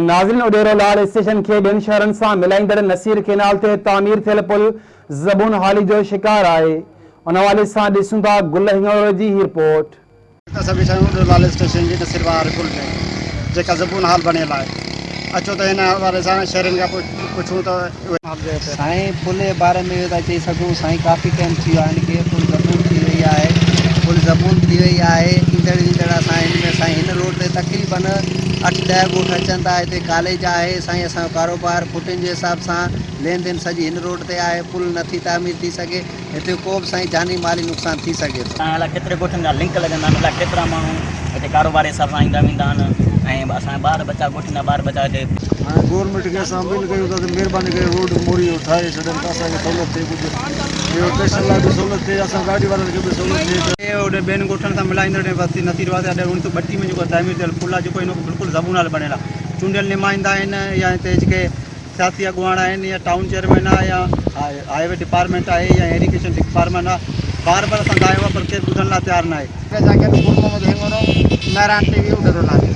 ناظرين اڏيرو لال اسٽيشن کي ٻين شهرن سان ملائيندڙ نصير ڪينال تي تعمير ٿيل پل زبون حالي جو شڪار آهي ان حوالي سان ڏسون ٿا گل هڱورو جي هي رپورٽ. اسان بيٺا آهيون اڏيرو لال اسٽيشن جي نصير واري پل تي جيڪا زبون حال بڻيل آهي اچو ته هن حوالي سان شهرين کان پڇون ته اهي. سائين پل جي باري ۾ اهو ٿا چئي سگهون سائين ڪافي ٽائيم ٿي ويو آهي هن کي پل زبون ٿي وئي آهي پل زبون ٿي وئي آهي ايندڙ ويندڙ اسان هن ۾ سائين هن روڊ تي تقريبن اٺ ڏهه ڳوٺ اچن ٿا هتي ڪاليج آهي سائين اسان جو ڪاروبار ڦٽين جي حساب سان لين دين سڄي هن روڊ تي آهي پل نٿي تعمير ٿي سگهي هتي ڪو به سائين جاني مالي نقصان ٿي سگهي ٿو. سائين الاء ڪيتري ڳوٺن جا لنڪ لڳندا آهن الاء ڪيترا ماڻهو هتي ڪاروباري حساب سان ايندا ويندا آهن ۽ اسان جا ٻار ٻچا ڳوٺن جا ٻار ٻچا هتي. هاڻي گورنمينٽ کي اسان اپيل ڪيون ٿا ته مهرباني ڪري روڊ موري اهو ٺاهي ڇڏن ته اسان کي سهولت ٿئي ڪجهه اهو ٽيشن لاء به سهولت ٿئي اسان گاڏي وارن کي به سهولت ٿئي ته. اهو ٻين ڳوٺن سان ملائيندڙ وستي نصير واسي اڏيل اڻيهه سو ٻٽيهه ۾ جيڪو تعمير ٿيل پل آهي جيڪو هن وقت بلڪل زبون حال بڻيل آهي چونڊيل نمائندا آهن يا هتي جيڪي سياسي اڳواڻ آهن يا ٽائون چيئرمين آهي يا هاء وي ڊپارٽمينٽ آهي يا ايريگيشن ڊپارٽمينٽ آهي بار بار اسان دانهيو آهي پر ڪير ٻڌڻ لاء تيار ناهي. Zakir Gul Muhammad Hingoro, Mehran T V, Udero Lal.